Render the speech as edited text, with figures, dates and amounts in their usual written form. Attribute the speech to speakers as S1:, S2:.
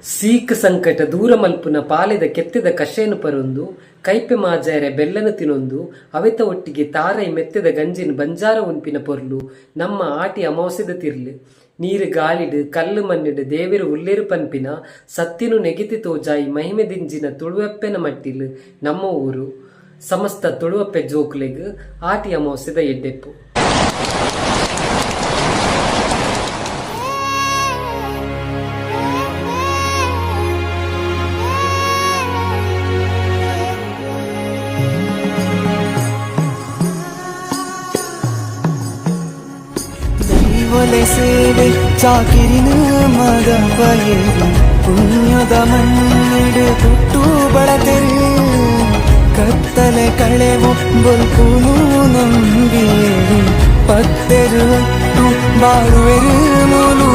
S1: ಸೀಕ್ ಸಂಕಟ ದೂರ ಮಲ್ಪುನ ಪಾಲೆದ ಕೆತ್ತೆದ ಕಷಾಯನ್ ಪರೊಂದು, ಕೈಪೆ ಮಾಜಾಯೆರೆ ಬೆಲ್ಲನ್ ತಿನೊಂದು, ಅವೆತ ಒಟ್ಟಿಗೆ ತಾರೈ ಮೆತ್ತೆದ ಗಂಜಿನ್ ಬಂಜಾರ ಉನ್ಪಿನ ಪೊರ್ಲು ನಮ್ಮ ಆಟಿ ಅಮಾವಾಸ್ಯೆದ ತಿರ್ಲ್. ನೀರ್ ಗಾಳಿಡ್, ಕಲ್ಲ್ ಮಣ್ಣ್ ಡ್ ದೇವೆರ್ ಉಲ್ಲೆರ್ ಪನ್ಪಿನ ಸತ್ಯನ್ ನೆಗೆತ್ ತೋಜಾಯಿ ಮಹಿಮೆ ದಿಂಜಿನ ತುಳುವಪ್ಪೆನ ಮಟ್ಟಿಲ್ ನಮ್ಮ ಊರು. ಸಮಸ್ತ ತುಳುವಪ್ಪೆ ಜೋಕುಲೆಗ್ ಆಟಿ ಅಮಾವಾಸ್ಯೆದ ಎಡ್ಡೆಪ್ಪು.
S2: ದೈವೊಲೆ ಸೇವೆ ಚಾಕಿರಿನ್ ಮದಪಯೆರ್ ಪುಣ್ಯೊದ ಮಣ್ಣ್ ಡ್ ಪುಟ್ಟು ಬಳತೆರ್ ಕತ್ತಲೆ ಕಳೆವೊ ಬೊಲ್ಪುನು ನಂಬಿಯೆರ್ ಪತ್ತೆರ್ ಅಟ್ಟು ಬಾಳುವೆರ್ ಮೂಲು.